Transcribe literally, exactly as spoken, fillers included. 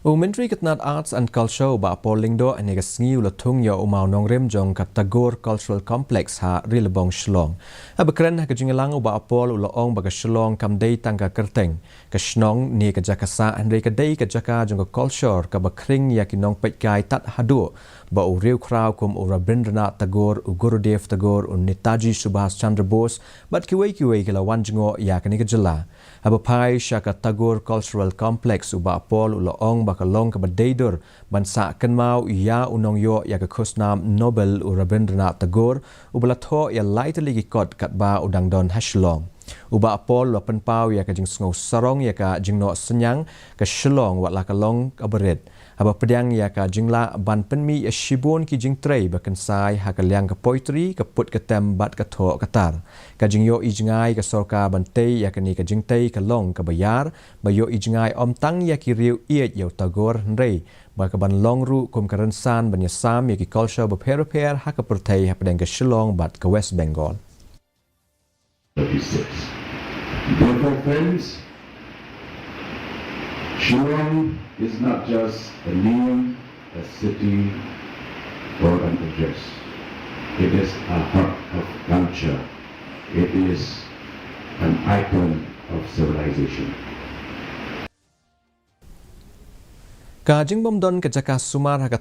U Myntri ka tnad Arts and Culture u Bah Paul Lyngdoh hynne ka sngi u la thung ïa u mawnongrim jong ka Tagore Cultural Complex ha Rilbong Shillong. Haba kren ha ka jingïalang u Bah Paul u la ong ba ka Shillong kam dei tang ka kyrteng ka shnong ne ka jaka sah, hynrei ka dei ka jaka jong ka culture kaba khring ïa ki nongpeitkai tad haduh ba u riewkhraw kum u Rabindranath Tagore, u Gurudev Tagore, u Netaji Subhas Chandra Bose bad kiwei kiwei ki la wan jngoh ïa kane ka jylla. Haba phai sha ka Tagore Cultural Complex u Bah Paul u la ong ba ka long kaba dei dur ban sah kynmaw ïa u nongïoh ïa ka khusnam Nobel u Rabindranath Tagore uba la thoh ïa lai tylli ki kot katba u dang don ha Shillong. U Bah Paul u la pynpaw ïa ka jingsngew sarong ïa ka jingnoh synñiang ka Shillong wat la ka long kaba rit. Haba pdiang ïa ka jinglah ban pynmih ïa shibun ki jingtrei ba kynsai ha ka liang ka poetry, ka put ka tem bad ka thoh ka tar. Ka jingïohi jngai ka sorkar ban tei ïa kane ka jingtei ka long kaba ïar ba ïohi jngai ym tang ïa ki riew ïeit ïa u Tagore hynrei ba ka ban long ruh kum ka rynsan ban ïasam ïa ki culture bapher bapher ha ka pyrthei hapdeng ka Shillong bad ka West Bengal. thirty-six. Therefore, friends, Shillong is not just a name, a city, or an address. It is a hub of culture. It is an icon of civilization. Ka jingbym don ka jaka sumar ha ka